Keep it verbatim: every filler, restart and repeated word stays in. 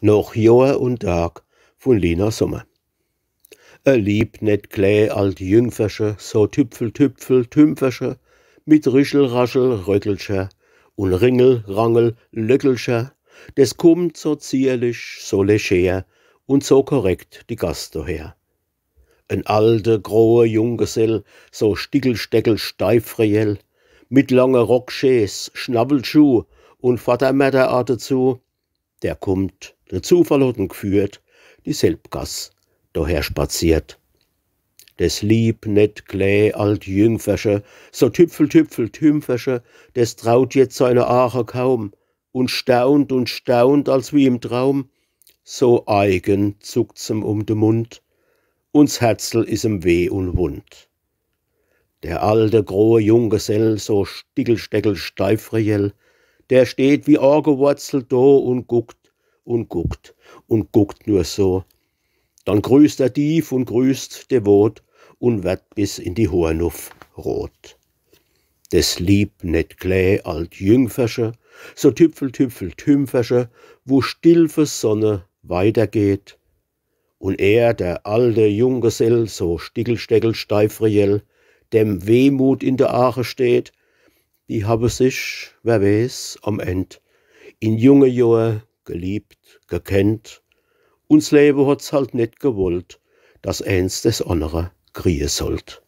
Noch Johr un Dag vun Lina Sommer. E lieb nett klä alt Jüngfersche, so Tüpfel, Tüpfel, Tümpfersche, mit Rischel, Raschel, Röckelcher un Ringel, Rangel, Löckelcher, des kummt so zierlich, so leger un so korrekt die Gass doher. En alte, grohe Junggesell, so stickelsteckel steifrejell, mit lange Rockschees, Schnawwelschuh un Vatermärder a dezu, der kummt, de Zufall hot en gführt, die selb Gass doher spaziert. Des lieb nett klä alt Jüngfersche, so Tüpfel, Tüpfel, Tümpfersche, des traut jetzt seine Aache kaum un staunt un staunt als wie im Traum. So eigen zuckt's em um de Mund, un s Herzel is em weh un wund. Der alte grohe Junggesell, so stickelsteckel steifrejell, der steht wie ageworzelt do un guckt un guckt un guckt nur so. Dann grüßt er tief un grüßt devot un werd bis in die Hoor nuff rot. Des lieb nett klä alt Jüngfersche, so Tüpfel, Tüpfel, Tümpfersche, wo still versonne weitergeht. Un er, der alte Junggesell, so stickelsteckel steifrejell, dem Wehmut in de Aache steht, die hawwe sich, wer weeß, am End in junge Johr geliebt, gekennt, un s Lewe hot's halt net gewollt, dass eens des annere kriehe sollt.